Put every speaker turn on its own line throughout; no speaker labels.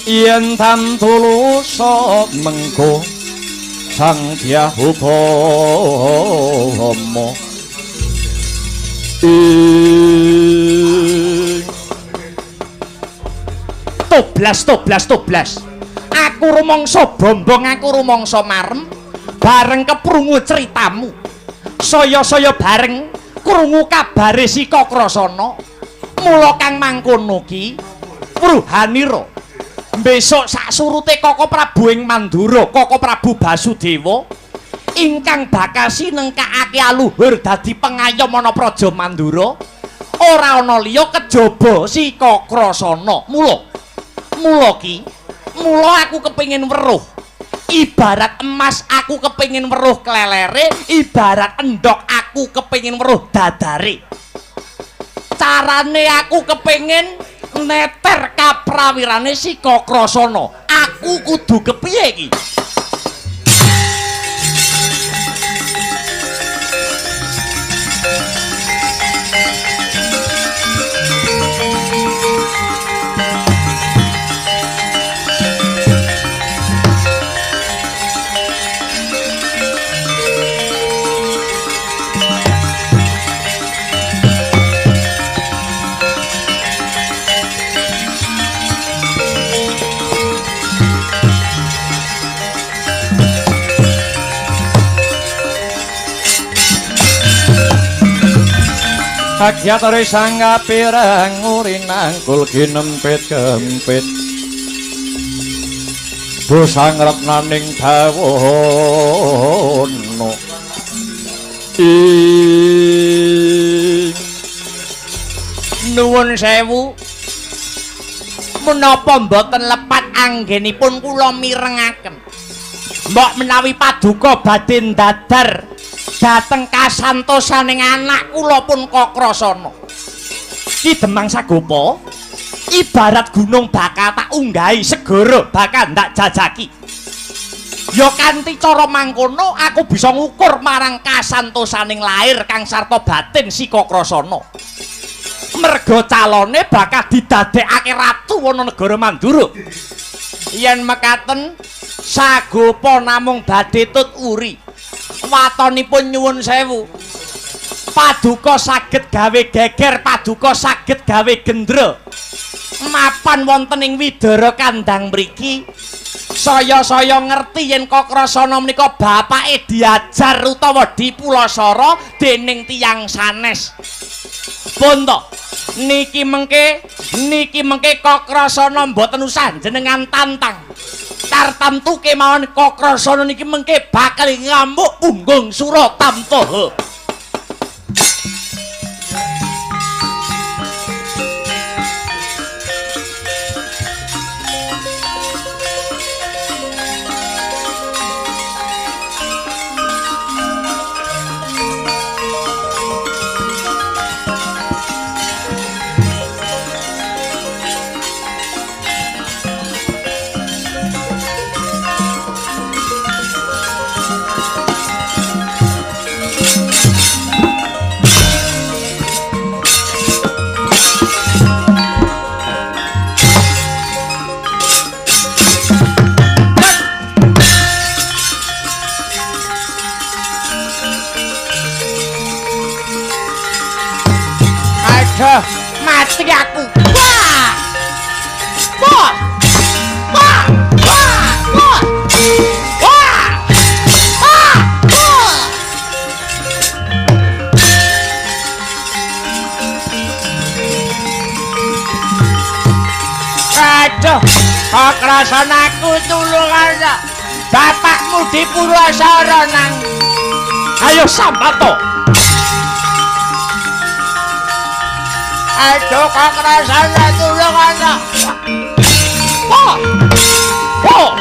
Yen tantulusa mengko Sang Dyah Upama ing
toblas toblas toblas. Aku rumangsa bombong, aku rumangsa marem bareng keprungu ceritamu. Saya-saya bareng krungu kabare si Kakrasana. Mula kang mangkono ki wruhanira besok sak surute Koko Prabu ing Mandura, Koko Prabu Basudewa ingkang bakal sinengkakake aluhur dadi pengayom ana praja Mandura, ora ana liya kejaba si Kakrasana. Mula mula ki mula aku kepengin weruh. Ibarat emas aku kepengin weruh klelere, ibarat endhok aku kepengin weruh dadare. Carane aku kepengin neter kaprawirane si Kakrasana. Aku kudu kepiye iki?
Agyatare sang kapirang urinangkul kinempit kempit dosang retnaning bawono ing
nuwun sewu menapa mboten lepat anggenipun kula mirengaken. Mbok menawi paduka badhe ndadar dhateng kasantosaning anak kula pun Kakrasana. Ki Demang Sagopa ibarat gunung bakal tak unggahi, segara bakal ndak jajaki. Ya kanthi cara mangkono aku bisa ngukur marang kasantosaning lair kang sarta batin si Kakrasana. Merga calone bakal didadekake ratu ana negara Mandura. Yen mekaten Sagopa namung badhe tut uri. Watonipun nyuwun sewu, paduka saged gawe geger, paduka saged gawe gendra. Mapan wonten ing widara kandang mriki saya-saya ngerti yen Kakrasana menika bapake diajar utawa dipulasara dening tiyang sanes. Pun to niki mengke Kakrasana mboten usah jenengan tantang. Tartamtu kemawon Kakrasana niki mengke bakal ngamuk punggung Suratamtaha. Mati aku. Wah! Wah! Wah! Wah! Wah! Wah! Wah! Wah! Aduh, Kakrasana aku tulungan. Bapakmu di Purwasara nang. Ayo sambato. Aduh, Kakrasana tulungan. Wah! Wah!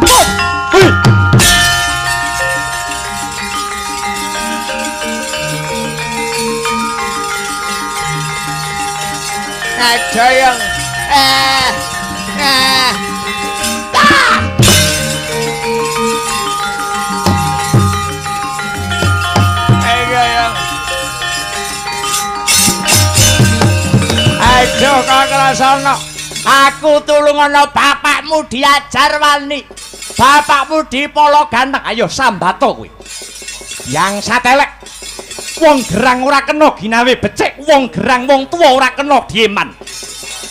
Wah! Hei! Aduh yang Aduh Kakrasana, Aku tulungono bapakmu diajar wani. Bapakmu dipolo ganteng.
Ayo sambato kowe. Yang satelek. Wong gerang ora kena ginawe becik, wong gerang wong tuwa ora kena dieman.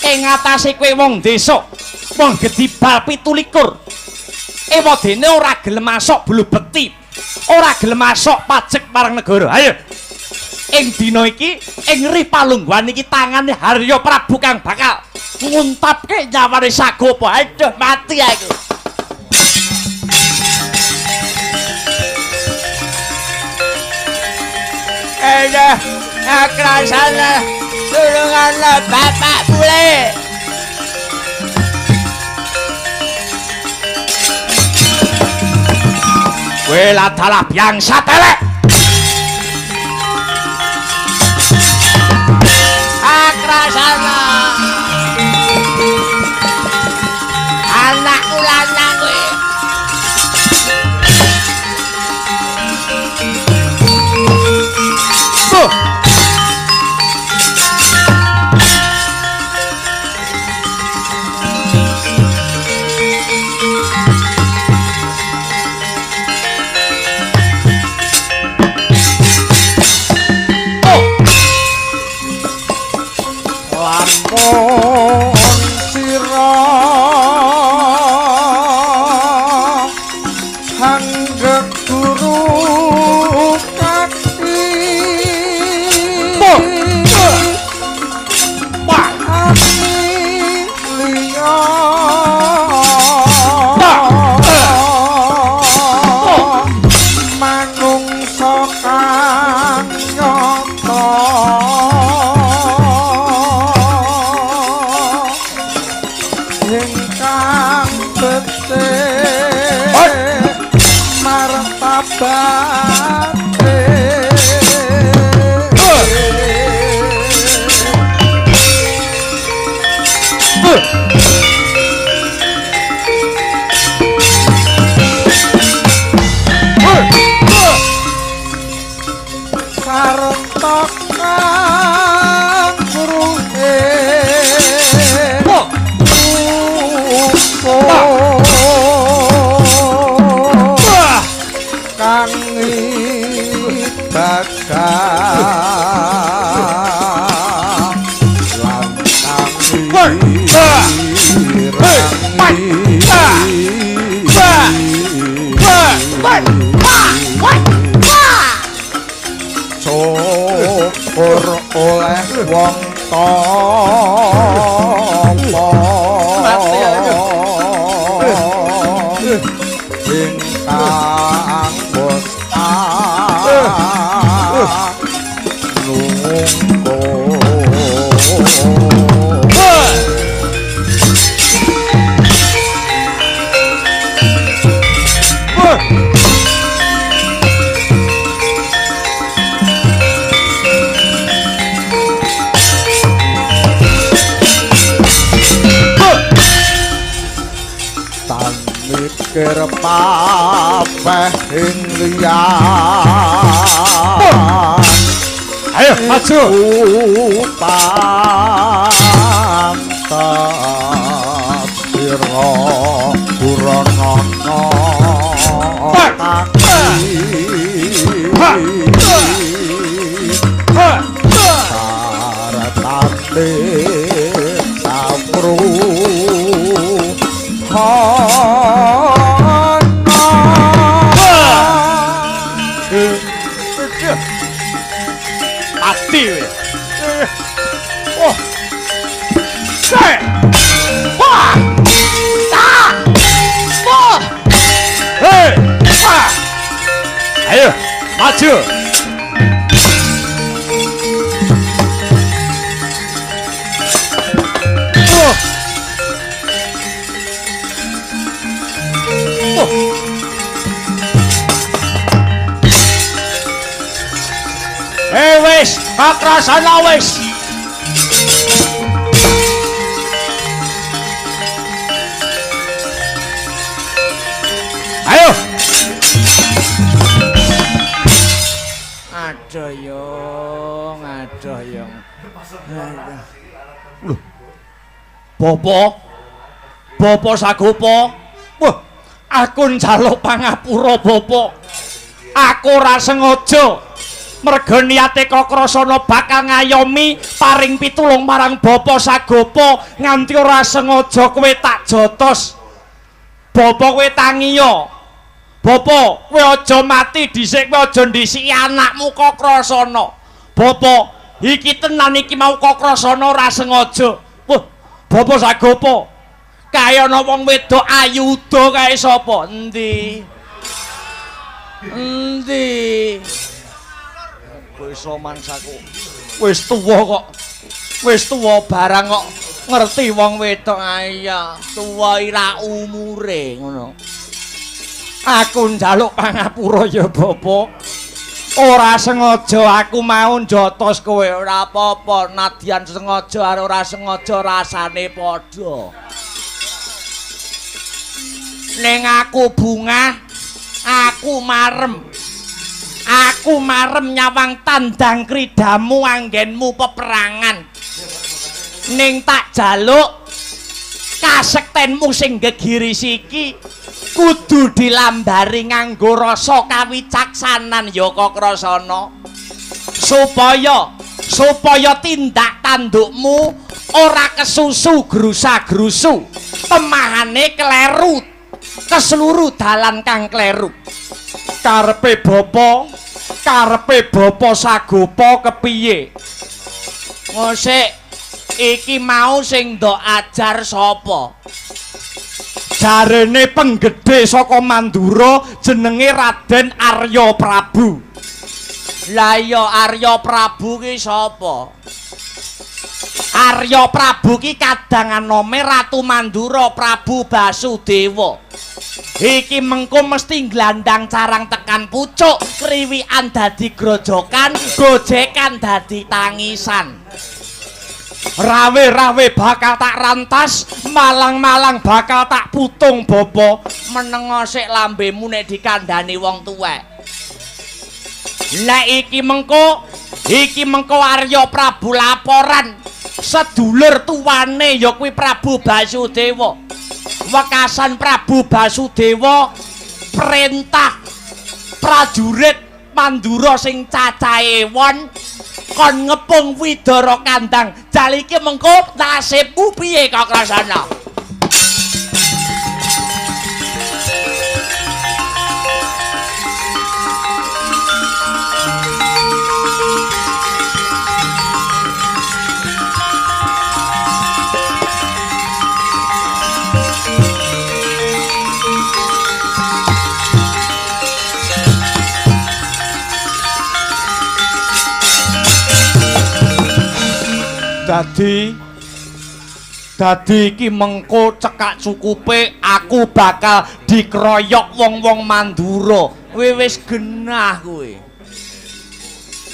Ing atase kowe wong desa, wong gedibal 27. Ewadene ora gelem masuk bulu bekti, ora gelem masuk pajek marang negara. Ayo. Ing dina iki, ing rih palungguhan iki tangane Harya Prabu kang bakal nguntapke nyawane Sagopa.
Aduh, mati aku. Aduh, akrasana tulunganlah bapak bule.
Kowe ladalah biang satelek.
Akrasana. Anakku lanang kowe.
Lamun sira hanggep guru kaki liya manungsa kang nyata ingkang becik martabate. Sarta kang ngruhe kang ibadah lan kang syukur oleh wong tapa ingkang nunggu. Tan mikir papeh ing liyan.
Ayo maju.
Pantas sira buranana kaki sartane sapru
Mati kowe. Oh. Se.
Wah. Ta. Wah.
Hei. Wah. Ayo, maju. Oh. Oh. Eh wis, kakrasana wis. Ayo.
Aduh yong, aduh yong.
Loh.
Bapak, Bapak Sagopa, wah, aku njaluk pangapura Bapak. Aku ora sengaja. Merga niate Kakrasana bakal ngayomi paring pitulung marang Bapak Sagopa nganti ora sengaja kowe tak jotos. Bapak kowe tangiya. Bapak, kowe aja mati dhisik, kowe aja ndhisiki anakmu Kakrasana. Bapak, iki tenan iki mau Kakrasana ora sengaja. Wah, Bapak Sagopa, kae ana wong wedok ayu uda kae sapa? Endi? Endi? Wis mangsaku. Wis tuwa kok. Wis tuwa barang kok ngerti wong wedok. Iya, tuwa ira umure ngono. Aku njaluk pangapura ya Bapak. Ora sengaja aku mau njotos kowe. Ora apa-apa, nadyan sengaja karo ora sengaja rasane padha. Ning aku bungah, aku marem. Aku marem nyawang tandang kridamu anggenmu peperangan. Ning tak jaluk kasektenmu sing gegiris iki kudu dilambari nganggo rasa kawicaksanan ya Kakrasana. Supaya tindak tandukmu ora kesusu grusa-grusu, temahane kleru keseluruh dalan kang kleru. Karepe Bapak, karepe Bapak Sagopa kepiye? Ngosik, iki mau sing ndok ajar sapa? Jarene penggede saka Mandura jenenge Raden Arya Prabu. Lah iya, Arya Prabu ki sapa? Arya Prabu ki kadang anome Ratu Mandura Prabu Basudewa. Iki mengko mesti nglandang carang tekan pucuk, kriwikan dadi grojokan, gojekan dadi tangisan. Rawe-rawe bakal tak rantas, malang-malang bakal tak putung Bapak. Menengo sik lambemu nek dikandhani wong tuwek. Lah iki mengko Arya Prabu laporan sedulur tuwane ya kuwi Prabu Basudewa. Wekasan Prabu Basudewa perintah prajurit Mandura sing cacahe won kon ngepung Widara Kandang. Jal iki mengko nasibmu piye Kakrasana? Dadi iki mengko cekak cukupe aku bakal dikeroyok wong-wong Mandura. Kowe wis genah kowe.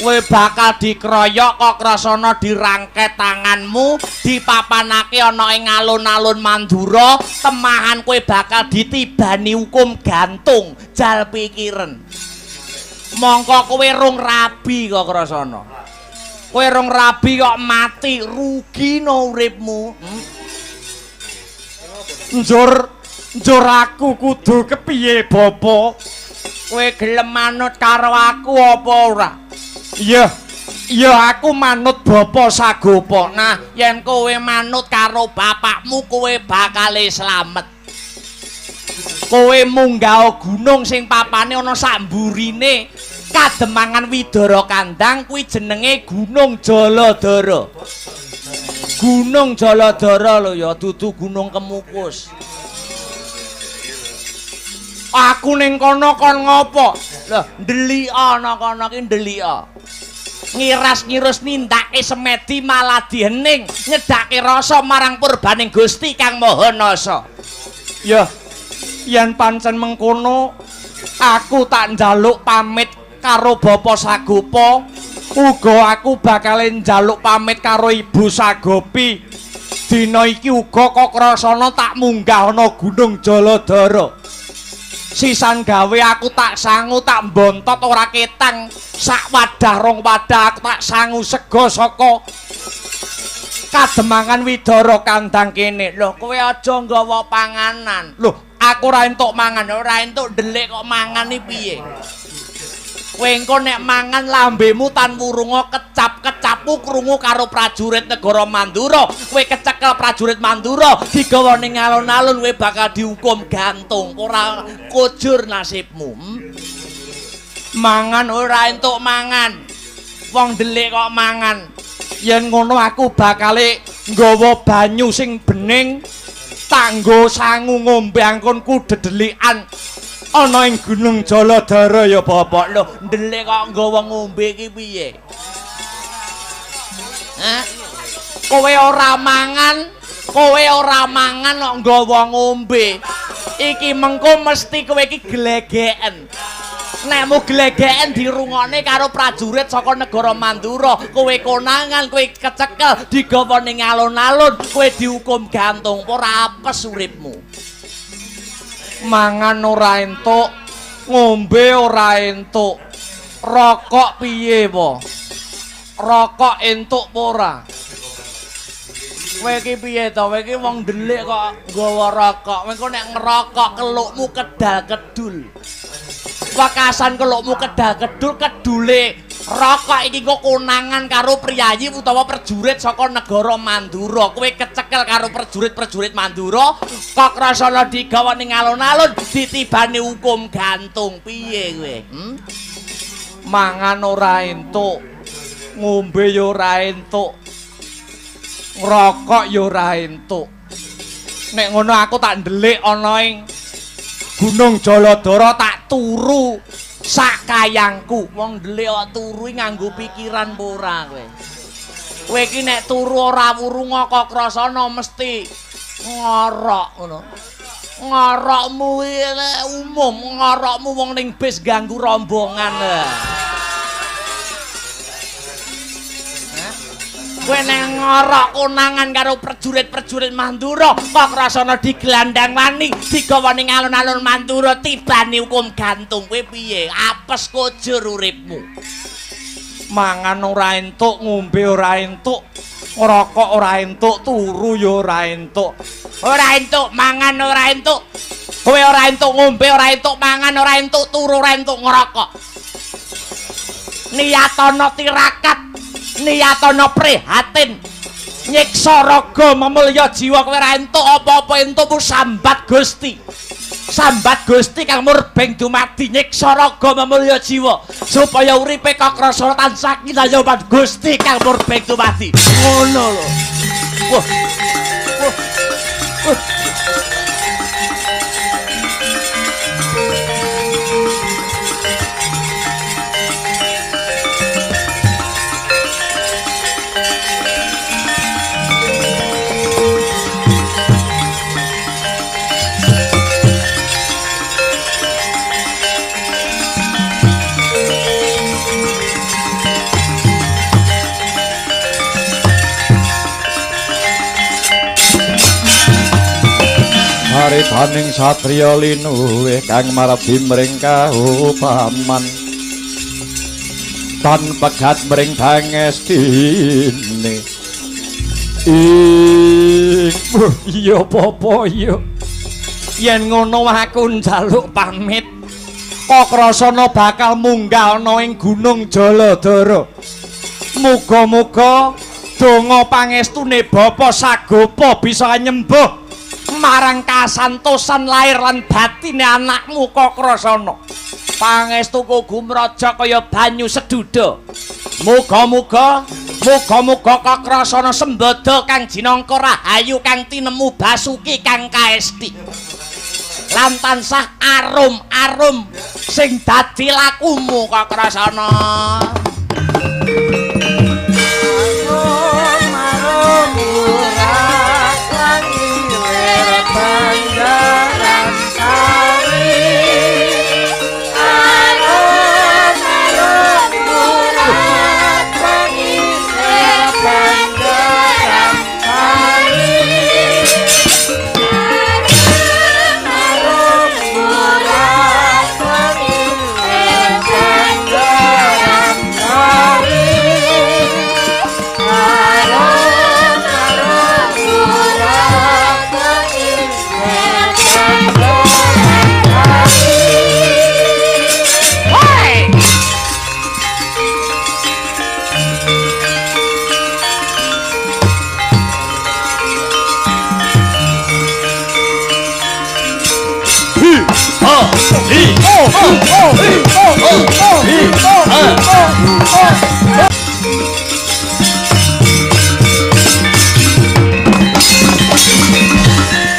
Kowe bakal dikeroyok Kakrasana dirangket tanganmu, dipapanake ana ing alun-alun Mandura, temahan kowe bakal ditibani hukum gantung, jal pikiren. Mongko kowe rung rabi Kakrasana. Kowe rong rabi kok mati, rugi no uripmu. Njur aku kudu kepiye Bapak? Kowe gelem manut karo aku apa ora? Iya, iya aku manut Bapak Sagopa. Nah, yen kowe manut karo bapakmu kowe bakal slamet. Kowe munggah gunung sing papane ana sak mburine Kademangan Widara Kandang kuwi jenenge Gunung Jaladara. Gunung Jaladara lho ya, dudu Gunung Kemukus. Aku ning kono kon ngopo? Lho, ndelika ana kono ki ndelika. Ngiras-ngirus nindake semedi malah dihening, nyedhake rasa marang purbaning Gusti Kang Maha Nasa. Ya, yen pancen mengkono aku tak njaluk pamit karo Bapak Sagopa, uga aku bakal njaluk pamit karo Ibu Sagopi. Dina iki uga Kakrasana tak munggah ana Gunung Jaladara. Sisan gawe aku tak sangu tak mbontot ora ketang, sak wadah rong wadah aku tak sangu sega saka
Kademangan Widara kandang kene.
Lho, kowe aja nggawa panganan.
Lho, aku ora entuk
mangan, ora entuk ndelik kok mangan iki piye? Kowe engko nek mangan lambemu tan wurunga kecap-kecapmu krungu karo prajurit negara Mandura. Kowe kecekel prajurit Mandura, digawa ning alun-alun kowe bakal dihukum gantung. Ora kujur nasibmu. Mangan ora entuk mangan. Wong ndelik kok mangan.
Yen ngono aku bakale nggawa banyu sing bening tanggo sangu ngombe angkonku dedelikan ana ing Gunung Jaladara ya Bapak.
Lho, ndelik kok nggawa ngombe iki piye? Hah? Kowe ora mangan, kowe ora mangan kok nggawa ngombe. Iki mengko mesti kowe iki glegeken. Nekmu glegeken dirungokne karo prajurit saka negara Mandura, kowe konangan, kowe kecekel, digawa ning alun-alun, kowe dihukum gantung, ora apes uripmu.
Mangan ora entuk, ngombe ora entuk, rokok piye po? Rokok entuk apa ora?
Kowe iki piye to? Kowe iki wong ndelik kok nggawa rokok. Kowe engko nek ngerokok kelukmu kedal-kedul. Wekasan kelukmu kedal-kedul, kedule rokok iki engko konangan karo priyayi utawa prajurit saka negara Mandura. Kowe kecekel karo prajurit-prajurit Mandura, kok krasana digawa ning alun-alun, ditibani hukum gantung. Piye kowe?
Mangan ora entuk, ngombe ya ora entuk, ngrokok ya ora entuk. Nek ngono aku tak ndelik ana ing Gunung Jaladara, tak turu sak kayangku.
Wong ndelik kok turu nganggo pikiran apa ora kowe? Kowe iki nek turu ora wurunga kok krasana mesti ngorok ngono. Ngorokmu umum, ngorokmu wong ning bis ganggu rombongan. Kowe nek ngorok konangan karo prajurit-prajurit Mandura, kok krasana digelandang wani, digawa ning alun-alun Mandura, tibani hukum gantung. Kowe piye? Apes kujur uripmu.
Mangan ora entuk, ngombe ora entuk, ngrokok ora entuk, turu ya ora entuk.
Ora entuk mangan ora entuk. Kowe ora entuk ngombe ora entuk, mangan ora entuk, turu ora entuk, ngrokok. Niatana tirakat, niatana prihatin, nyiksa raga memulya jiwa, kowe ora entuk apa-apa entukmu sambat Gusti. Sambat Gusti kang murbeng dumadi nyiksa raga memulya jiwa supaya uripe kakrasa tansah kinayoman Gusti kang murbeng dumadi. Ngono lho. Wah. Wah. Wah.
Caritaning satriya linuwih kang marabdi mring kaupaman tan pegat mring pangestine. Ing
iya apa iya yen ngono aku njaluk pamit. Kakrasana bakal munggah ana ing Gunung Jaladara. Muga-muga donga pangestune Bapa Sagopa bisa nyembuh marang kasantosan lahir lan batine anakmu Kakrasana.
Pangestuku gumraja kaya banyu seduda. Muga-muga muga-muga Kakrasana sembada kang jinangka rahayu kang tinemu basuki kang kaesti. Lan tansah arum-arum sing dadi lakumu Kakrasana.
Arum
oh, oh, oh, oh, oh, oh.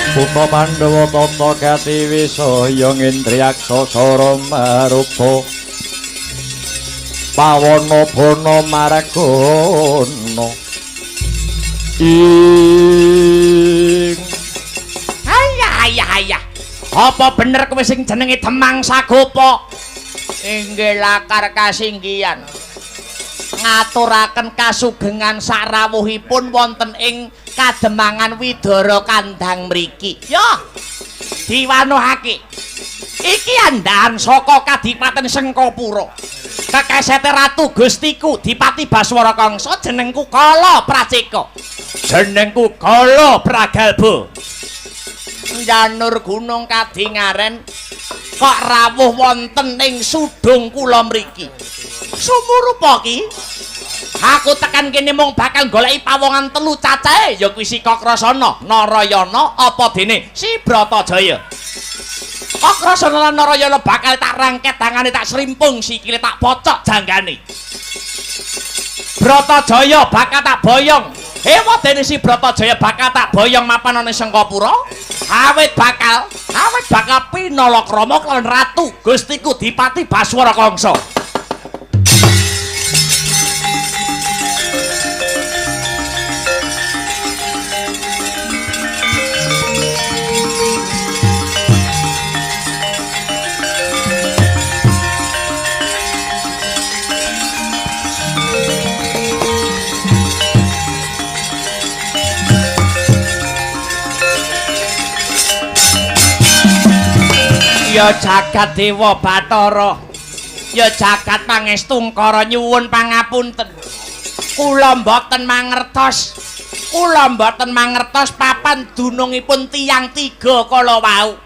Putra Pandhawa tata katiwisaya ngendriyaksa sara marupa pawana bana maragana ing.
Ayah ayah ayah, apa bener kowe sing jenenge Demang Sagopa? Inggih lakar kasinggihan ngaturaken kasugengan sarawuhipun wonten ing kademangan Widara Kandang mriki. Yo, diwanuhake. Iki andhahan saka Kadipaten Sengkapura. Kekesete Ratu Gustiku Dipati Baswara Kangsa, jenengku Kala Praceka. Jenengku Kala Pragalba. Njanur gunung kadingaren kok rawuh wonten ing sudung kula mriki. Sumurupa ki? Aku tekan kene mung bakal goleki pawongan telu cacahe, ya kuwi si Kakrasana, Narayana, apa dene si Bratajaya. Kakrasana lan Narayana bakal tak rangket tangane, tak srimpung sikile, tak pocok janggane. Bratajaya bakal tak boyong. Ewa dene si Bratajaya bakal tak boyong mapan ana Sengkapura. Awit bakal pinalakrama kelawan Ratu Gustiku Dipati Baswara Kangsa. Ya jagat Dewa Bathara, ya jagat Pangestungkara, nyuwun pangapunten. Kula mboten mangertos, kula mboten mangertos papan dunungipun tiyang tiga kala wau.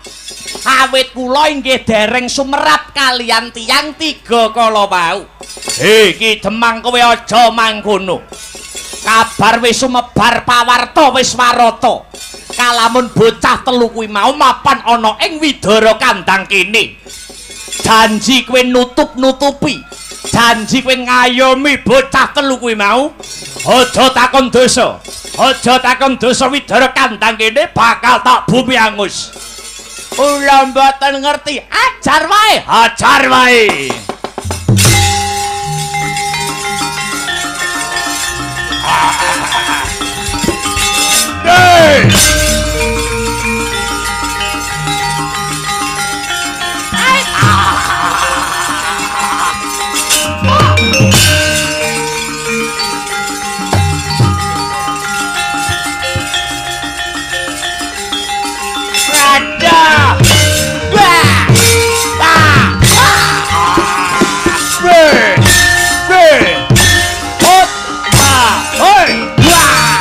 Awit kula inggih dereng sumerap kaliyan tiyang tiga kala wau. He, Ki Demang, kowe aja mangkono. Kabar wis sumebar, pawarta wis warata. Kalamun bocah telu kuwi mau mapan ana ing Widara Kandang kene. Janji kowe nutup-nutupi, janji kowe ngayomi bocah telu kuwi mau. Aja takon dosa, aja takon dosa, Widara Kandang kene bakal tak bumi angus. Kula mboten ngerti, ajar wae, ajar wae. Hey! Raja! Wah! Wah! Wah! Wah! Hot! Ah! Hoi! Wah!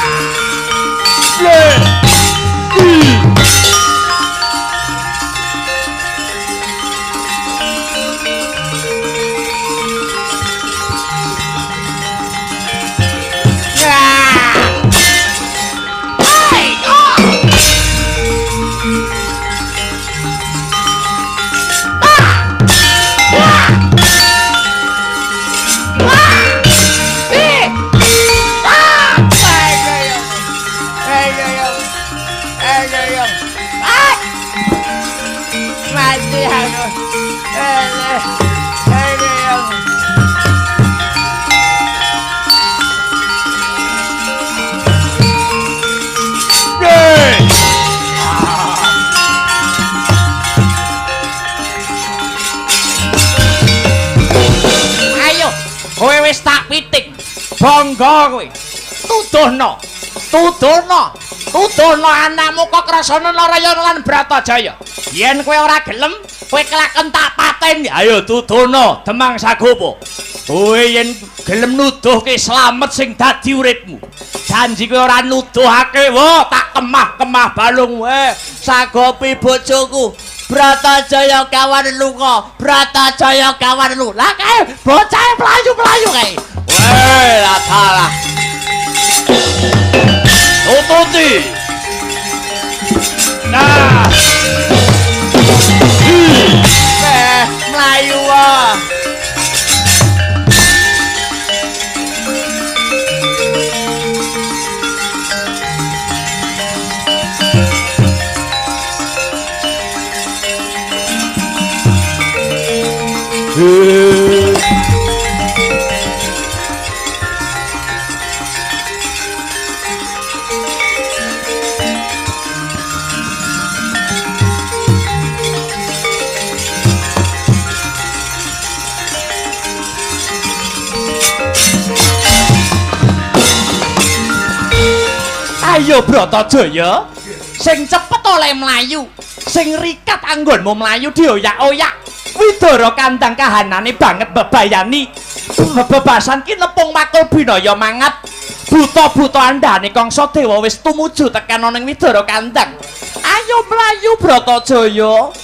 Kowe wis tak pitik, bangga kowe. Tuduhno, tuduhno, tuduhno anakmu Kakrasana, Narayana lan Bratajaya. Yen kowe ora gelem, kowe kelakon tak pateni. Ayo tuduhno Demang Sagopa. Kowe yen gelem nuduhke slamet sing dadi uripmu. Janji kowe ora nuduhake, wo tak kemah-kemah balung wae. Sagopi bojoku. Bratajaya kawan lunga, Bratajaya kawan lunga. Lah kae bocahe mlayu-mlayu kae. Weh, lah salah. Tututi. Nah. Ayo Bratajaya, sing cepet oleh mlayu, sing rikat anggonmu mlayu dioyak-oyak. Widara kandang kahanane banget bebayani. Bebasan ki nepung makul binaya mangat. Buta-buta andhane Kangsa Dewa wis tumuju tekan ana ing Widara kandang. Ayo mlayu Bratajaya.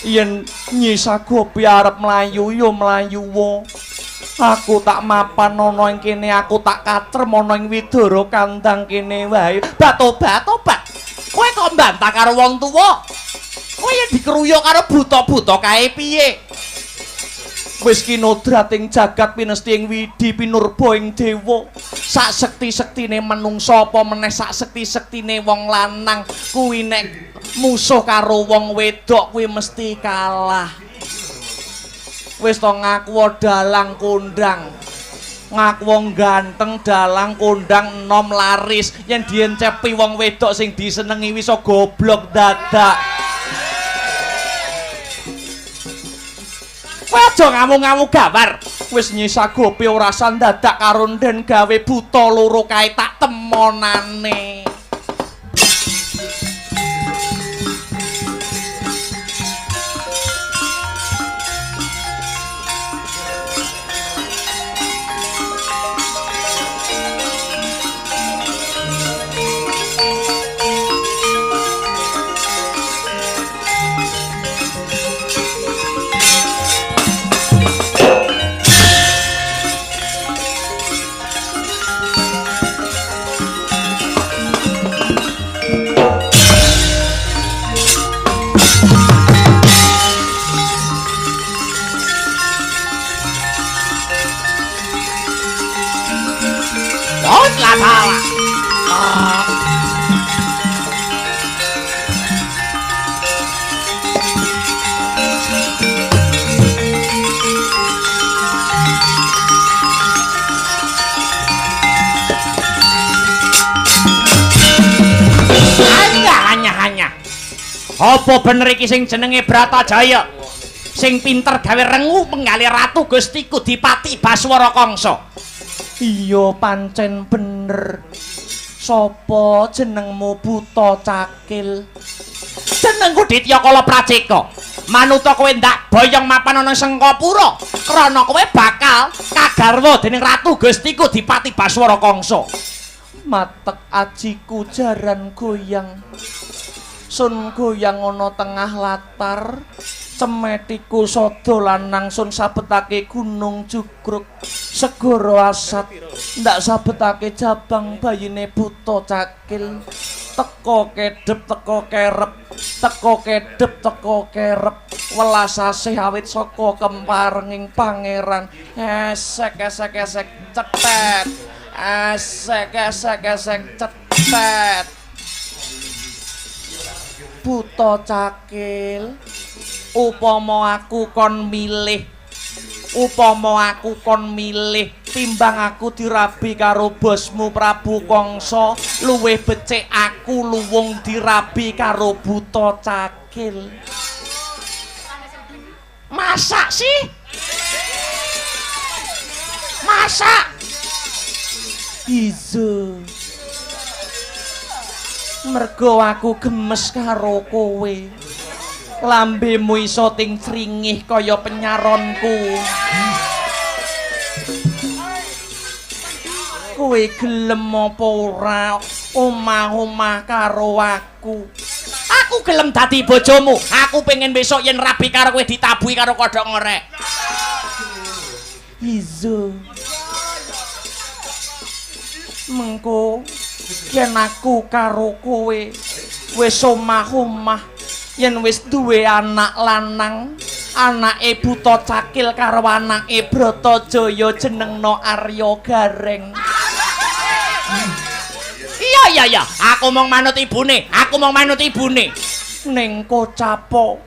Yen Nyi Sagopi arep mlayu ya mlayu wa. Aku tak mapan ana ing kene, aku tak katrem ana ing Widara kandang kene wae. Batobat tobat. Kowe kok mbantah karo wong tuwa? Kowe yen dikeruyuk karo buta-buta kae piye? Wis kinodrat ing jagat pinesti ing widi pinurba ing dewa. Sak sekti-sektine menungsa apa meneh sak sekti-sektine wong lanang kuwi nek musuh karo wong wedok kuwi mesti kalah. Wis to ngaku dalang kondang, ngaku wong ganteng dalang kondang enom laris, yen diencepi wong wedok sing disenengi wis goblok dadak. Kowe aja ngamung-ngamuk gawar. Wis Nyi Sagopi ora sandadak karo nden gawe buta loro kae tak temonane. Apa bener iki sing jenenge Bratajaya? Sing pinter gawe rengu penggalih Ratu Gustiku Dipati Baswara Kangsa. Iya pancen bener. Sapa jenengmu Buta Cakil? Jenengku Ditya Kala Praceka. Manuta kowe ndak boyong mapan ana Sengkapura krana kowe bakal kagarwa dening Ratu Gustiku Dipati Baswara Kangsa. Matek ajiku jaran goyang. Sun goyang ana tengah latar, cemetiku sada lanang sun sabetake gunung jugruk segara asat, ndak sabetake jabang bayine Buta Cakil. Teko kedhep teko kerep, teko kedhep teko kerep, welas asih awit saka kemparenging pangeran. Esek esek esek cetet, esek esek esek cetet. Buta Cakil, upama aku kon milih, upama aku kon milih timbang aku dirabi karo bosmu Prabu Kangsa, luwih becik aku luwung dirabi karo Buta Cakil. Masak sih? Masak? Izo. Mergo aku gemes karo kowe. Lambemu iso ting cringih kaya penyaronku. Kowe gelem apa ora omah-omah karo aku? Aku gelem dadi bojomu. Aku pengen besok yen rabi karo kowe ditabuhi karo kodhok ngorek. Izo. Mengko yen aku karo kowe wis omah-omah, yen wis duwe anak lanang, anake Buta Cakil karo anake Bratajaya jenengno Arya Gareng. Iya iya iya, aku mong manut ibune, aku mong manut ibune. Ning kocapo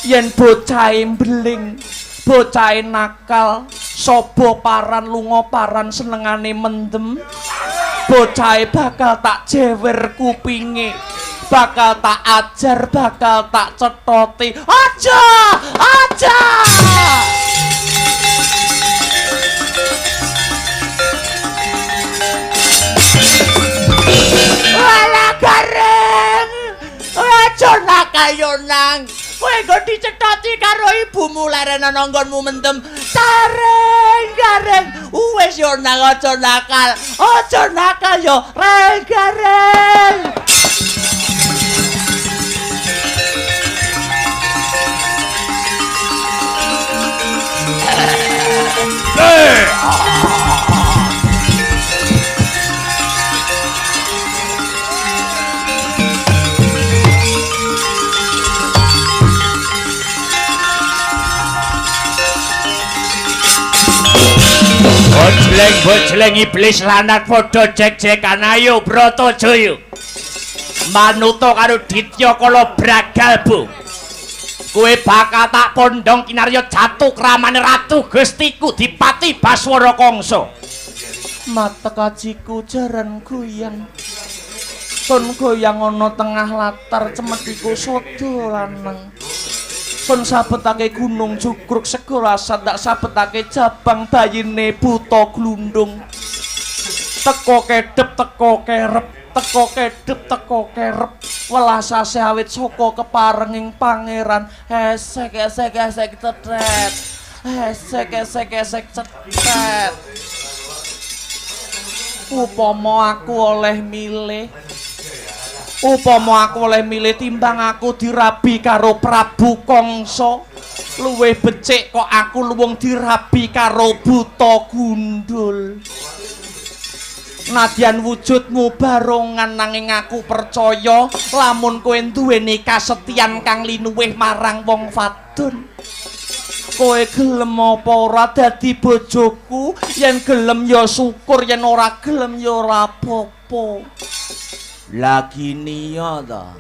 yen bocahe mbeling, bocahe nakal, sobo paran lunga paran senengane mendem, bocahe bakal tak jewer kupinge, bakal tak ajar, bakal tak cethoti. Aja, aja. nakal yo nang. Kowe nggo dicethoti karo ibumu leren ana nggonmu mendem. Tareng gareng. Wis yo nang aja nakal. Aja nakal yo reng gareng. Bojleng-bojleng iblis lanat padha jek-jekan ayo Bratajaya. Manuta karo Ditya kala Bragalbu. Kowe bakal tak pondhong kinarya jatuh kramane Ratu Gustiku Dipati Baswara Kangsa.
Matek ajiku jaran goyang. Sun goyang ana tengah latar cemetiku sada lanang. Sun sabetake gunung jugruk segara sak sabetake jabang bayine buta glundung. Teko kedhep teko kerep, teko kedhep teko kerep. Welas asih awit saka keparenging pangeran. Esek esek esek cetret. Esek esek esek cetret. Upama aku oleh milih, upama aku oleh milih timbang aku dirabi karo Prabu Kangsa, luwih becik kok aku luwung dirabi karo buta gundul. Nadyan wujudmu barongan nanging aku percaya lamun kowe duweni kasetyan kang linuwih marang wong fadon. Kowe gelem apa ora dadi bojoku? Yen gelem ya syukur, yen ora gelem ya ora apa-apa.
Lah gini ya ta.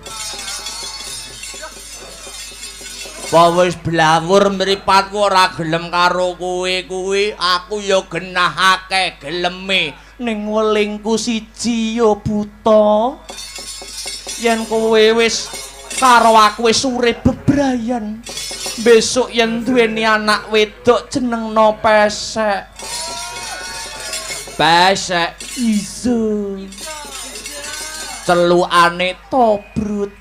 Apa wis blawur mripatku ora gelem karo kowe kuwi, aku ya genah akeh geleme.
Ning welingku siji ya buta. Yen kowe wis karo aku wis urip bebrayan. Besok yen duweni anak wedok jenengno Pesek.
Pesek
iso.
Celukane
tobrut.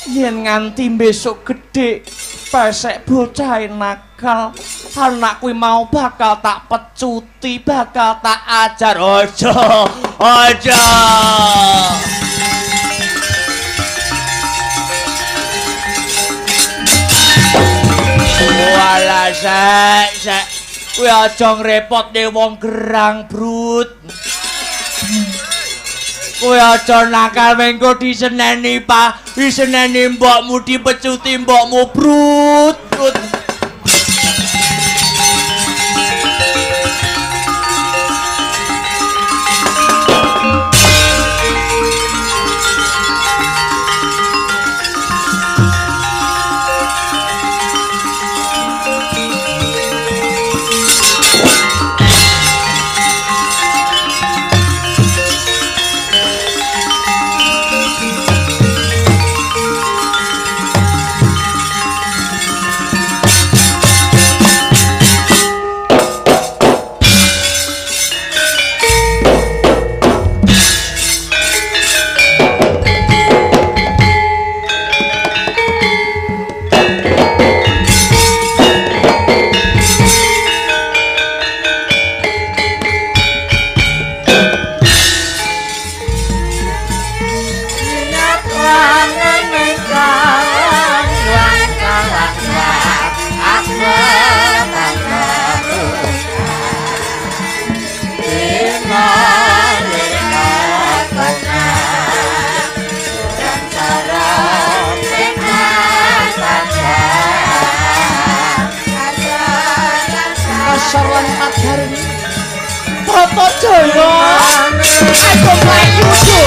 Yen nganti besok gedhe Pesek bocahe nakal, anak kuwi mau bakal tak pecuti, bakal tak ajar.
Aja, aja. Walah sek, sek. Kowe aja ngrepotne wong gerang, Brut. Kowe aja nakal mengko diseneni, Pak. Diseneni mbokmu, dipecuti mbokmu, Brut. Brut.
Bratajaya, aku mlayu yo.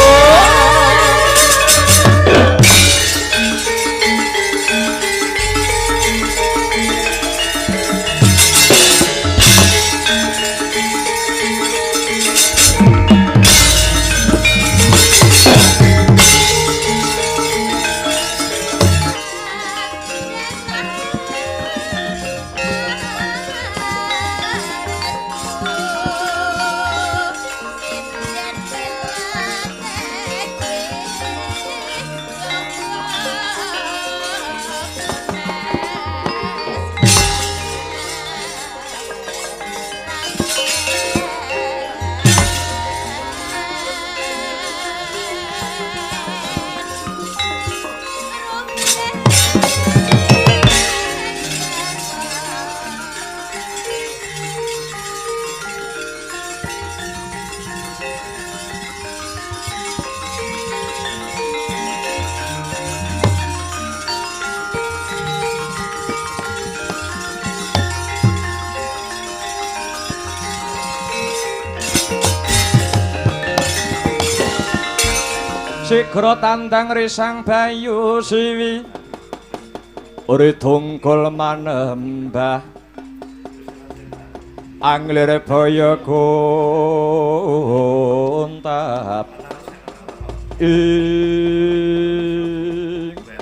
Sigra tandang risang bayu siwi uri tungkul manembah anglir baya gontap ing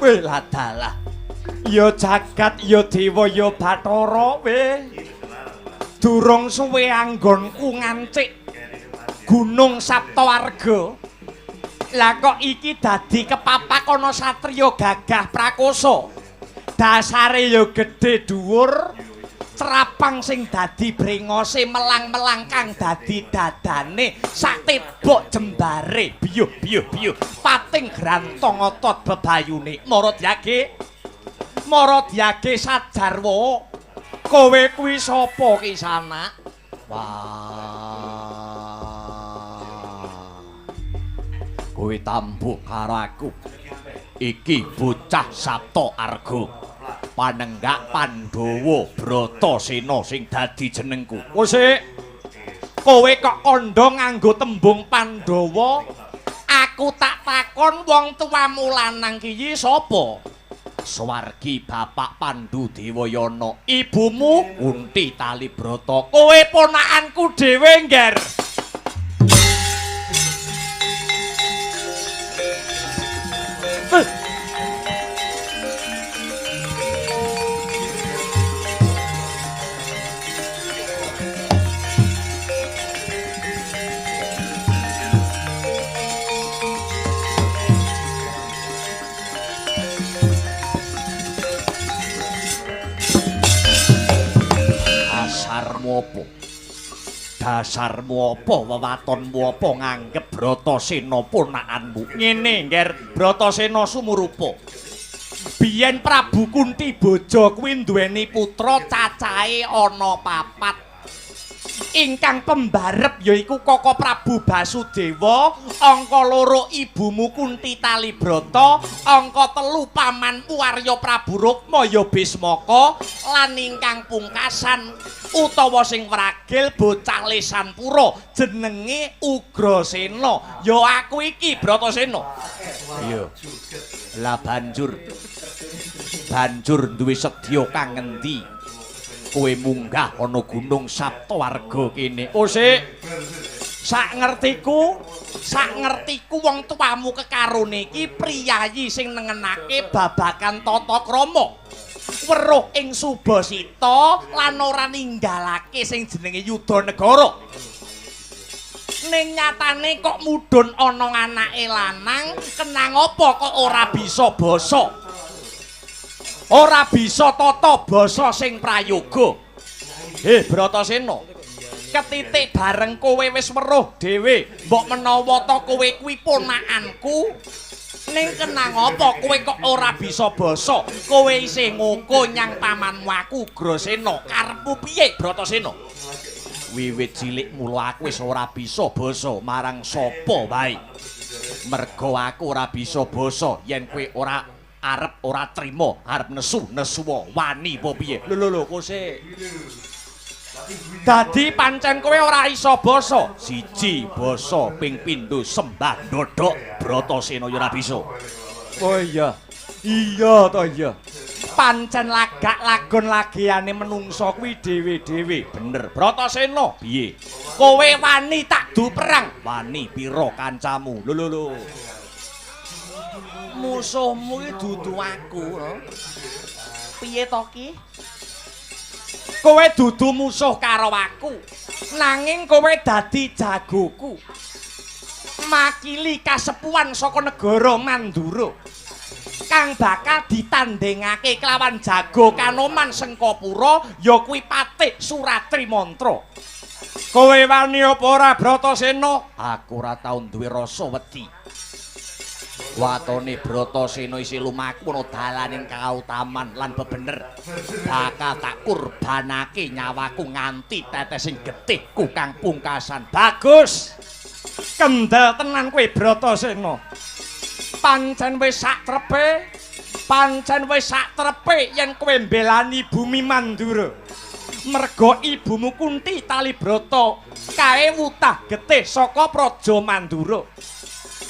weladalah ya jagat ya dewa ya bathara we durung suwe anggonku ngancik Gunung Saptawarga. Lah kok iki dadi kepapak ana satriya gagah prakosa. Dasare ya gedhe dhuwur, trapang sing dadi brengose melang-melang kang dadi dadane sak tebok jembare biyuh biyuh biyuh pating grantong otot bebayune. Mara dyage sajarwa. Kowe kuwi sapa ki sanak? Wah. Kowe tambuk karo aku. Iki bocah Sapta Arga. Panenggak Pandhawa Bratasena sing dadi jenengku. Wis kowe kok kandha nganggo tembung Pandhawa? Aku tak takon wong tuamu lanang ki sapa? Swargi Bapak Pandu Dewayana, ibumu Kunti Talibrata. Kowe ponakanku dhewe, Ngger. Dasarmu apa? Dasarmu apa wewatonmu apa nganggep Bratasena ponakanmu? Ngene, Ngger, Bratasena sumurupa. Biyen Prabu Kunti Boja kuwi duweni putra cacahe ana papat. Ingkang pembarep yaiku Koko Prabu Basudewa, angka loro ibumu Kunti Talibrata, angka telu pamanmu Arya Prabu Rukma ya Bismaka, lan ingkang pungkasan utawa sing wragil bocah Lesanpura jenenge Ugrasena. Ya aku iki Bratasena. Iya. Lah banjur duwe sedya kang ngendi? Kowe munggah ana Gunung Saptawarga kene. Oh sik. Sak ngertiku wong tuamu kekarone iki priyayi sing nengenake babagan tata krama. Weruh ing Subasita lan ora ninggalake sing jenenge Yudanegara. Ning nyatane kok mudhun ana anake lanang, kenang apa kok ora bisa basa? Ora bisa tata basa sing prayoga. Bratasena, ketitik bareng kowe wis weruh dhewe, mbok menawa ta kowe kuwi ponakanku. Ning kenang apa kowe kok ora bisa basa? Kowe isih ngoko nyang pamanmu aku Ugrasena. Karepmu piye, Bratasena? Wiwit cilik mula aku wis ora bisa basa marang sapa wae. Merga aku ora bisa basa yen kowe ora arep ora trima, arep nesu nesuwa wani apa piye? Lho lho lho kose. Dadi pancen kowe ora iso basa. Siji basa ping pindho sembah ndodhok Bratasena ya ora bisa. Oh iya. Iya to iya. Pancen lagak lagon lagiane menungsa kuwi dhewe-dhewe. Bener. Bratasena piye? Kowe wani tak du perang? Wani pira kancamu? Lho lho lho. Musuhmu iki dudu aku. Piye to ki? Kowe dudu musuh karo aku, nanging kowe dadi jagoku. Makili kasepuhan saka negara Mandura kang bakal ditandhingake kelawan jago Kanoman Sengkapura ya kuwi Patih Suratri Mantra. Kowe wani apa ora Bratasena? Aku ora tau duwe rasa wedi. Watone Bratasena isih lumaku ana dalaning kautaman lan bebener. Bakal tak kurbanake nyawaku nganti tetesing getihku kang pungkasan. Bagus. Kendel tenan kowe Bratasena. Pancen wis sak trepe, pancen wis sak trepe yen kowe mbelani bumi Mandura. Merga ibumu Kunti Talibrata kae wutah getih saka Praja Mandura.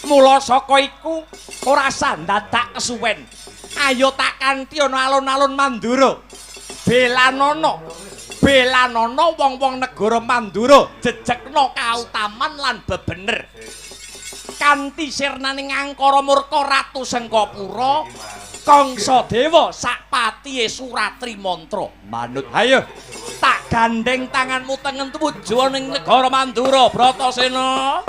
Mula saka iku ora sah dadak kesuwen. Ayo tak kanthi ana alun-alun Mandura. Belanana. Belanana wong-wong negara Mandura jejekna kautaman lan bebener. Kanthi sirnaning angkara murka Ratu Sengkapura, Kangsa Dewa sak patihe Suratri Mantra. Manut. Hayo tak gandeng tanganmu tengen tuju ning negara Mandura, Bratasena.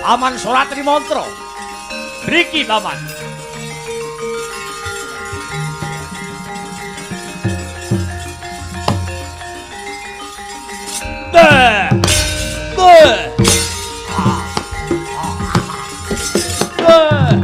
Paman Suratri Mantra. Mriki, Paman. Deh. Deh. Deh.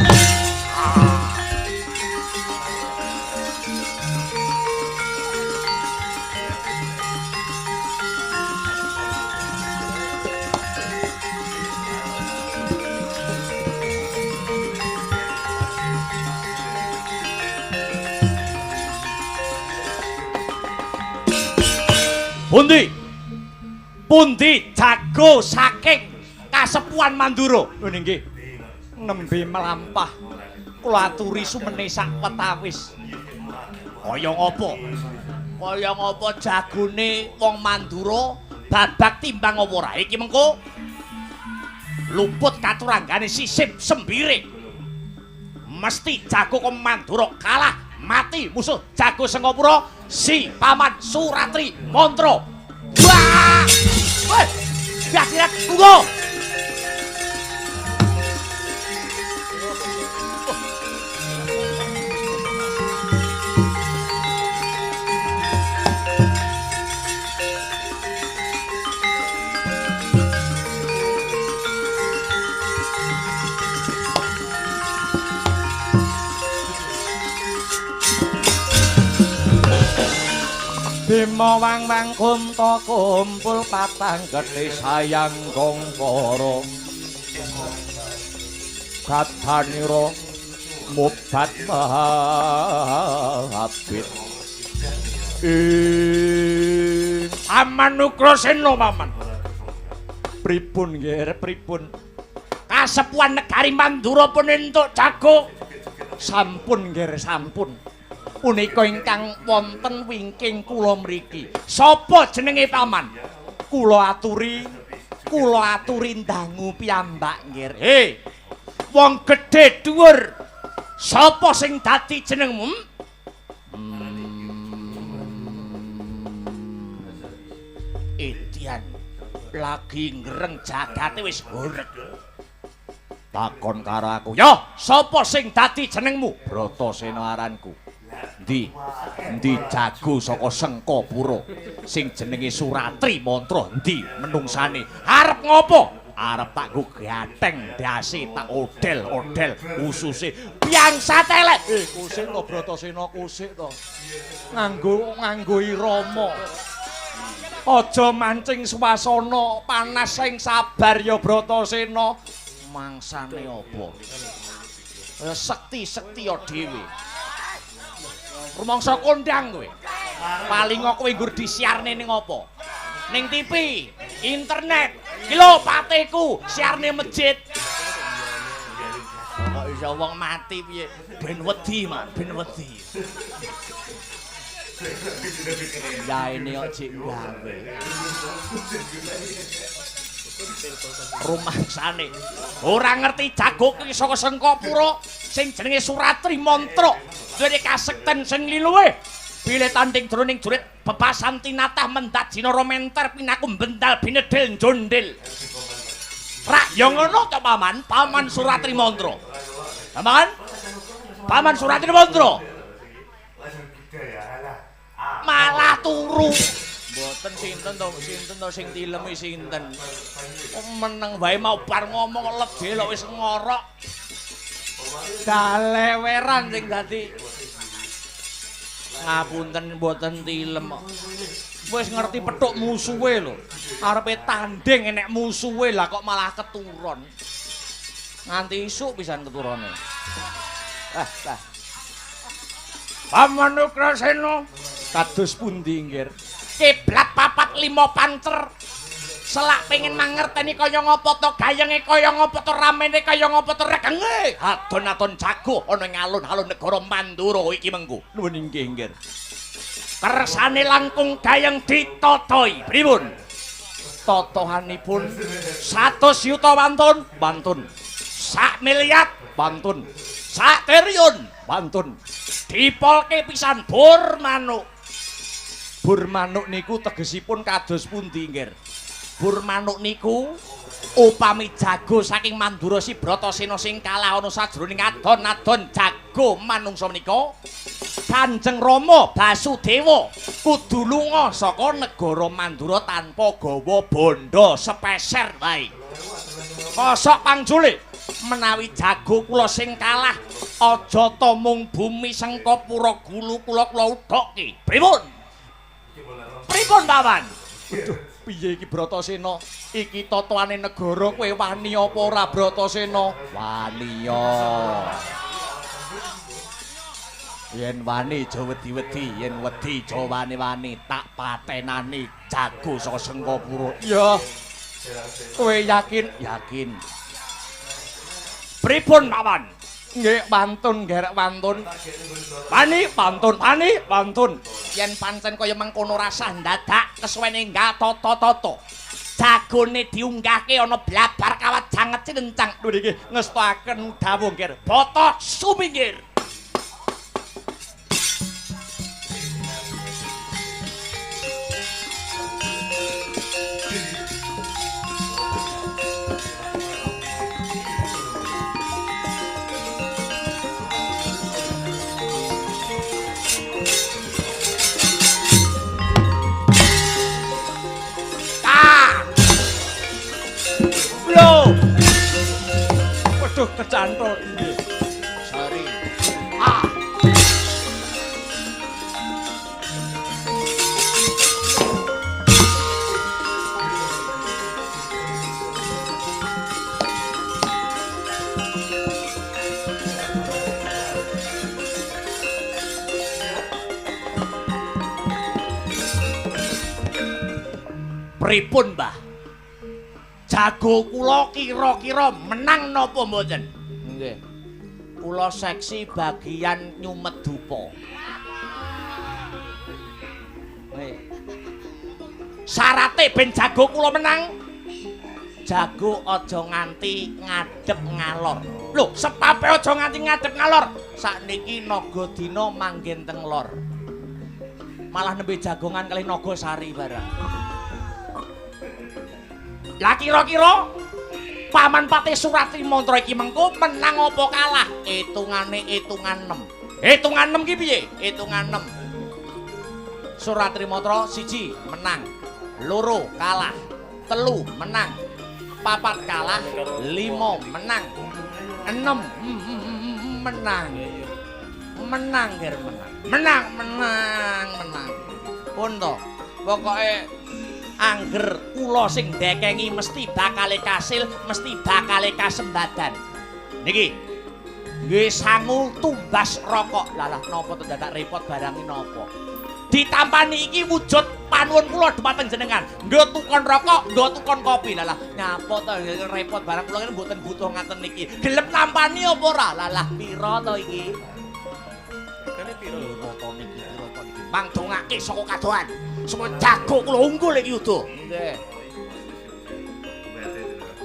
Pundi? Pundi jago saking kasepuhan Mandura? Lho nggih. Nembe mlampah kula aturi sumene sak wetawis. Kaya ngapa? Kaya ngapa jagone wong Mandura babak timbang apa ora? Iki mengko luput katuranggane sisip sembire. Mesti jago kok Mandura kalah mati musuh jago Sengkapura si Paman Suratri Mantra. Wah! Weh! Biasa tunggu. Bima wang-wang kunta kumpul patang gede sayang gongkara gadanira mubat mahabit ing Aman Ugrasena paman. Pripun nggih, pripun? Kasepuhan negari Mandura pun entuk jago.
Sampun nggih, sampun. Punika ingkang wonten wingking kula mriki.
Sapa jenenge paman?
Kula aturi ndangu piyambak nggih.
He. Wong gedhe dhuwur. Sapa sing dadi jenengmu? Edian lagi ngreng jagate wis horeg.
Takon karo aku.
Yo, sapa sing dadi jenengmu?
Bratasena aranku. Endi? Endi jago saka Sengkapura sing jenenge Suratri Mantra endi menungsane?
Arep ngopo?
Arep tak nggo gatheng ndase tak odel-odel ususe.
Biangsa telek.
Kusik to Bratasena, kusik to. Nganggo irama. Aja mancing swasana panas sing sabar ya Bratasena.
Mangsane apa? Sekti-sekti ya dhewe. Rumangsa kondang kowe. Paling kowe nggur disiarne ning apa? Ning TV, internet. Iki lho pateku, siarne masjid. Kok iso wong mati piye? Ben wedi, Man, ben wedi.
Ya ini kok jek gawe.
Rumangsane ora ngerti jago kuwi saka Sengkapura sing jenenge Suratri Mantra duwe kasekten sing liluwe bilih tanding jroning jurit bebasan tinatah mendat jinara menter pinaku bendal binedhil njondil. Rak ya ngono to paman, paman Suratri Mantra. Paman? Paman Suratri Mantra. Malah turu.
Mboten sinten to, sinten to sing tilemi sinten. Meneng wae mau bar ngomong leb lho wis ngorok. Daleweran sing dadi. Ngapunten mboten tilem. Wis ngerti petuk musuhe lho. Arepe tanding enek musuhe lah kok malah keturon. Nganti isuk pisan keturone. Ah, lah.
Paman Ukrasena
kados pundi nggih?
Kiblat 4 5 pancer. Selak pengen mangerteni kaya ngapa to gayenge kaya ngapa to ramene kaya ngapa to regenge. Adon-adon jago ana ing alun-alun negara Mandura iki mengko.
Nuwun inggih nggih.
Kersane langkung gayeng ditotoi. Pripun?
Totohanipun
100 yuta wantun,
wantun.
1 miliar
wantun.
1 triliun
wantun.
Dipolke pisan bur manuk.
Bur manuk niku tegesipun kados pundi nggih?
Bur manuk niku upami jago saking Mandura si Bratasena sing kalah ana sajroning adon-adon jago manungsa menika Kanjeng Rama Basudewa kudu lunga saka negara Mandura tanpa gawa bondo sepeser wae. Kosok pangjule menawi jago kula sing kalah aja ta mung bumi Sengkapura gulu kula kula udhokke. Pripun? Pripun paman?
Waduh, piye iki Bratasena? Iki totoane negara kowe wani apa ora Bratasena? Wani ya. Yen wani aja wedi-wedi, yen wedi aja wani-wani, tak patenani jago saka Sengkapura. Ya. Kowe yakin? Yakin.
Pripun paman?
Nggih, wantun gerek wantun. Wani wantun, wani wantun.
Yen pancen kaya mengkono rasah ndadak kesuwene ngatata-tata. Jagone diunggahke ana blabar kawat janget cilencang.
Lho niki ngestoaken dawuh nggih.
Bata suminggir.
Waduh, kecantol.
Sorry. Ah. Pripun, Mbah? Jago kula kira-kira menang napa mboten? Nggih. Kula seksi bagian nyumet dupa. Nggih. Syarate ben jago kula menang, jago aja nganti ngadep ngalor. Lho, sepape aja nganti ngadep ngalor. Sakniki Nagadina manggen teng lor. Malah nembe jagongan kalih Nagasari barang. Lah kira-kira Paman Patih Suratri Mantra iki mengko menang apa kalah? Hitungane hitungan 6. Hitungan 6 ki piye? Hitungan 6. Suratri Mantra 1 menang, 2 kalah, 3 menang, 4 kalah, 5 menang, 6 menang. Menang ger menang. Menang, menang, menang. Pun to. Pokoke angger kula sing ndekengi mesti bakale kasil, mesti bakale kasembadan. Niki nggih sangu tumbas rokok. Lah lah napa to dadak repot barange napa? Ditampani iki wujud panuwun kula dhumateng jenengan. Nggo tukon rokok, nggo tukon kopi. Lah lah nyapa to repot barang kula ngene mboten butuh ngaten niki. Gelem nampani apa ora? Lah lah pira to iki?
Regane pira
to niki? Pira to niki? Mang dongake saka kadohan. Semua jago kula unggul iki udo. Nggih.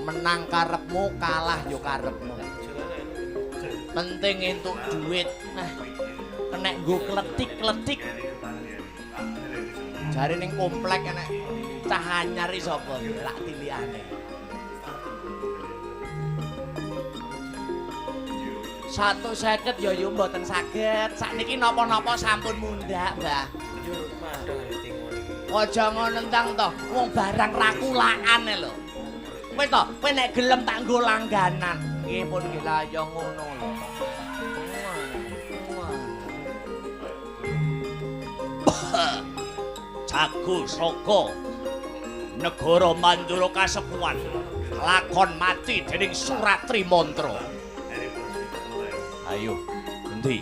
Menang karepmu, kalah yo karepmu. Penting entuk duit. Nah, kenek nggo kletik-kletik. Jare ning komplek enek cah anyar iki sapa? Lak tilikane. 150 ya yo mboten saged. Sakniki napa-napa sampun mundhak, Mbah. Aja ngono entang to, wong barang rakulaan lho. Wis to, kowe nek gelem tak nggo langganan. Nggih pun nggih lah ya ngono lho.
Jago saka negara Mandura Kasepuhan lakon mati dening Suratri Mantra. Ayo, endi?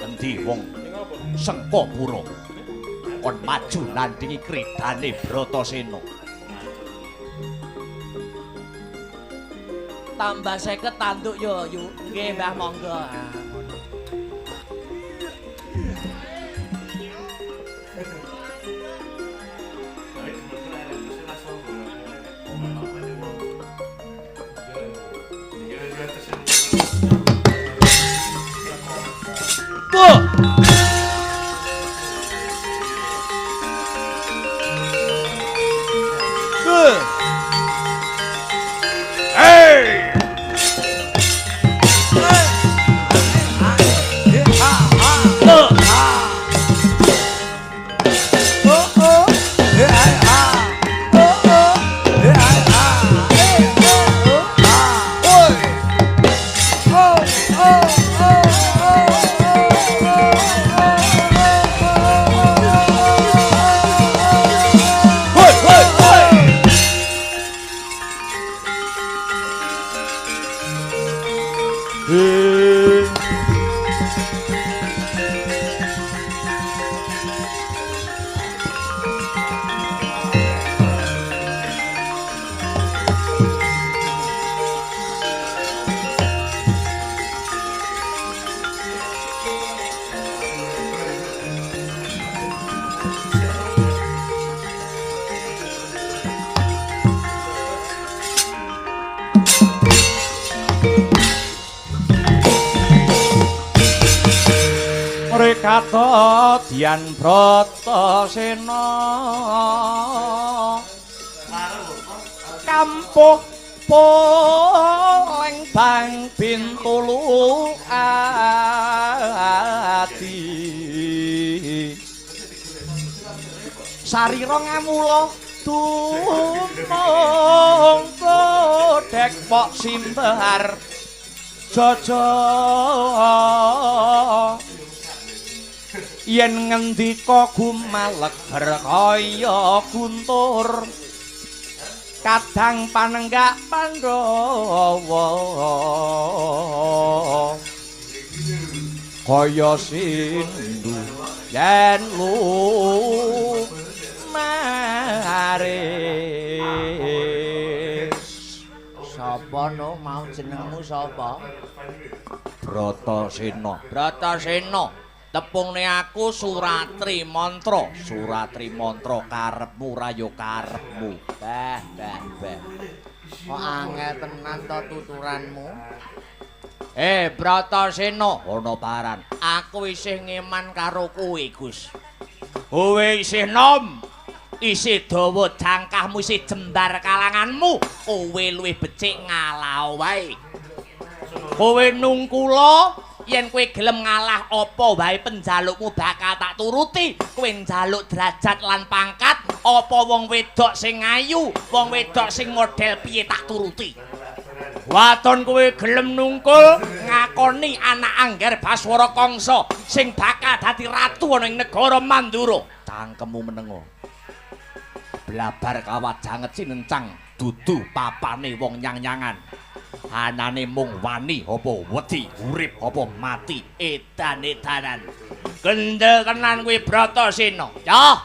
Endi wong Sengkapura kon maju nandingi kridane Bratasena.
Tambah 50 tanduk yo, yu. Nggih, Mbah, monggo.
Dian Bratasena kampuh poleng bang Bintulu adi sarira ngamula tumung kodhek pok simbar jaja yen ngendika gumaleger kaya guntur kadang panenggak Pandhawa kaya sindu yen lumare.
Sapa no mau jenengmu sapa?
Bratasena.
Bratasena. Tepungne aku Suratri Mantra.
Suratri Mantra karepmu ra ya karepmu.
Bah, bah, bah. Kok angel tenan to tuturanmu? Bratasena,
ana paran.
Aku isih ngeman karo kowe, Gus. Kowe isih nom. Isih dawa jangkahmu, isih jembar kalanganmu. Kowe luwih becik ngalah wae. Kowe nungkula yen kowe gelem ngalah apa wae penjalukmu bakal tak turuti. Kowe njaluk derajat lan pangkat, apa wong wedok sing ayu, wong wedok sing model piye tak turuti. Waton kowe gelem nungkul ngakoni anak Angger Baswara Kangsa sing bakal dadi ratu ana ing negara Mandura.
Cangkemmu menengo. Blabar kawat janget sinencang dudu papane wong nyang-nyangan. Anane mung wani apa wedi, urip apa mati,
edan-edanan. Kendel tenan kowe Bratasena. Yoh,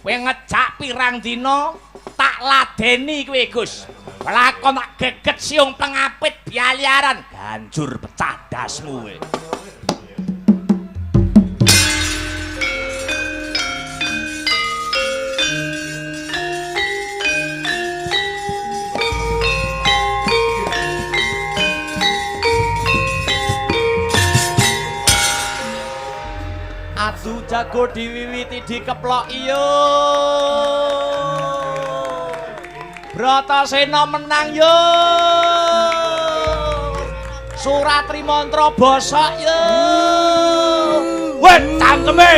kowe ngejak pirang dina tak ladeni kowe, Gus. Lakon tak geget siung pengapit bialiaran,
ganjur pecah dasmu kowe.
Adu jago diwiwiti dikeplok iyo. Bratasena menang yo. Suratri Mantra bosok yo.
Weh cangkeme.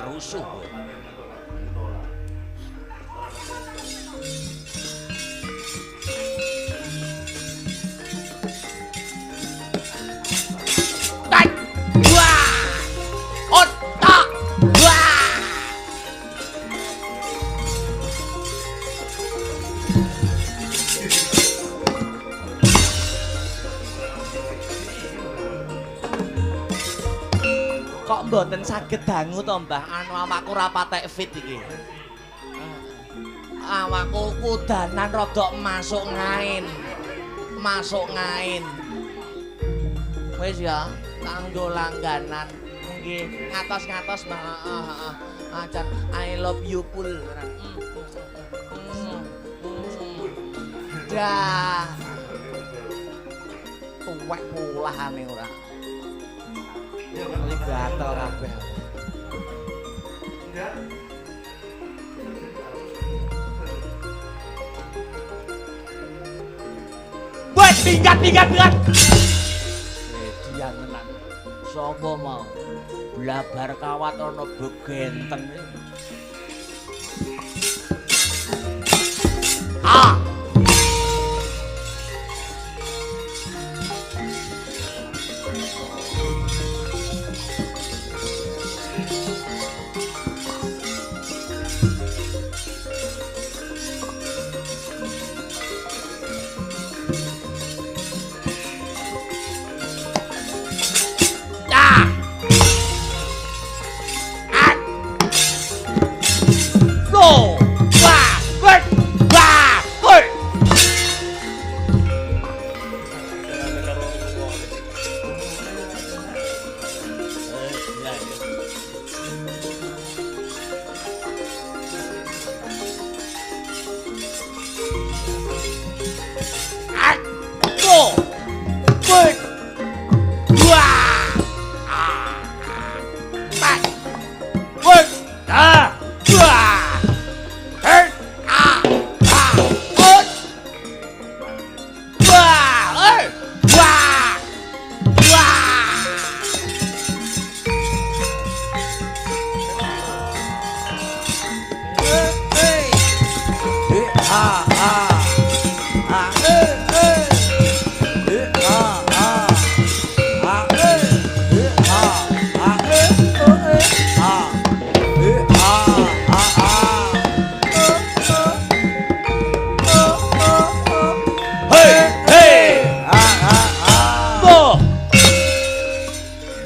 Rusuh kowe.
Kok mboten saged dangu to, Mbah? Anu awakku ora patek fit iki.
Awakku kudanan rodok masuk ngain. Masuk ngain. Wis ya, kanggo langganan. Nggih, ngatos-ngatos, Mbah. Heeh, heeh. Ajan I love you pul. Dah. Tuwek polahane ora.
Iki gatel kabeh.
Weh, minggat minggat minggat.
Edian tenan. Sapa mau? Blabar kawat ana begenten.